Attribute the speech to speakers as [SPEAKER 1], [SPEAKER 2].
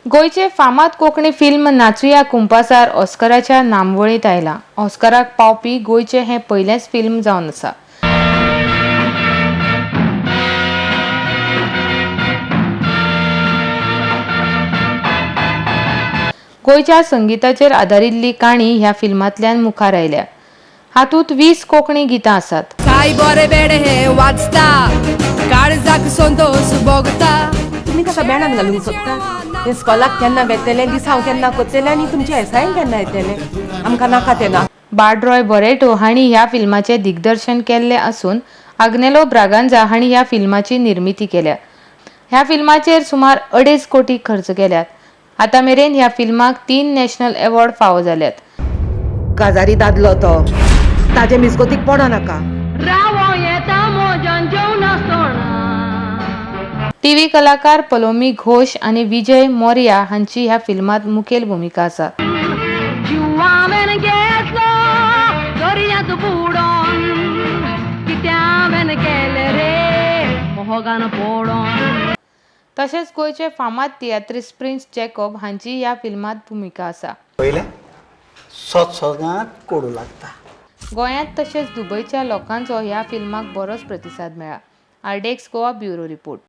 [SPEAKER 1] गोंयचें फामाद कोंकणी फिल्म नाचुया कुंपासार ऑस्कराच्या नामवळींत आयलां. ऑस्कराक पावपी गोंयचें हें पयलेंच फिल्म जावन आसा. गोंयच्या संगिताचेर आदारिल्ली काणी ह्या फिल्मांतल्यान मुखार आयल्या. हातूंत 20 कोंकणी गितां आसात.
[SPEAKER 2] काय बरे बेडे हे वाचता, काळजाक संतोष भोगता.
[SPEAKER 3] तुमी ताका बेणान घालूंक सोदता? तें स्कॉलाक केन्ना वेतलें, लिसांव केन्ना करतलें आनी तुमचें एसायन केन्ना येतलें? आमकां नाका तें ना.
[SPEAKER 1] बार्डरॉय बरेटो हांणी ह्या फिल्माचें दिग्दर्शन केल्लें आसून आग्नेलो ब्रागांझा हांणी ह्या फिल्माची निर्मिती केल्या. ह्या फिल्माचेर सुमार 2.5 कोटी खर्च केल्यात. आतां मेरेन ह्या फिल्माक 3 नॅशनल अवॉर्ड फावो जाल्यात.
[SPEAKER 3] काजारी दादलो तो, ताजे मिसगोतीक पडो नाका.
[SPEAKER 4] रावो येता मोजान जेवणासतना.
[SPEAKER 1] टीव्ही कलाकार पलोमी घोष आनी विजय मौर्या हांची ह्या फिल्मांत मुखेल भुमिका आसा.
[SPEAKER 4] जिवावेन घेतलो दर्यांत बुडोन, कित्यावेन केलें रे मोगान पोडोन.
[SPEAKER 1] तशेंच गोंयचे फामाद तियात्रिस्त प्रिन्स जॅकॉब हांची ह्या फिल्मांत भुमिका आसा.
[SPEAKER 5] पयलें सत्संगात कोडू लागता.
[SPEAKER 1] गोंयांत तशेंच दुबयच्या लोकांचो ह्या फिल्माक बरोच प्रतिसाद मेळ्ळा. RDX Goa bureau report.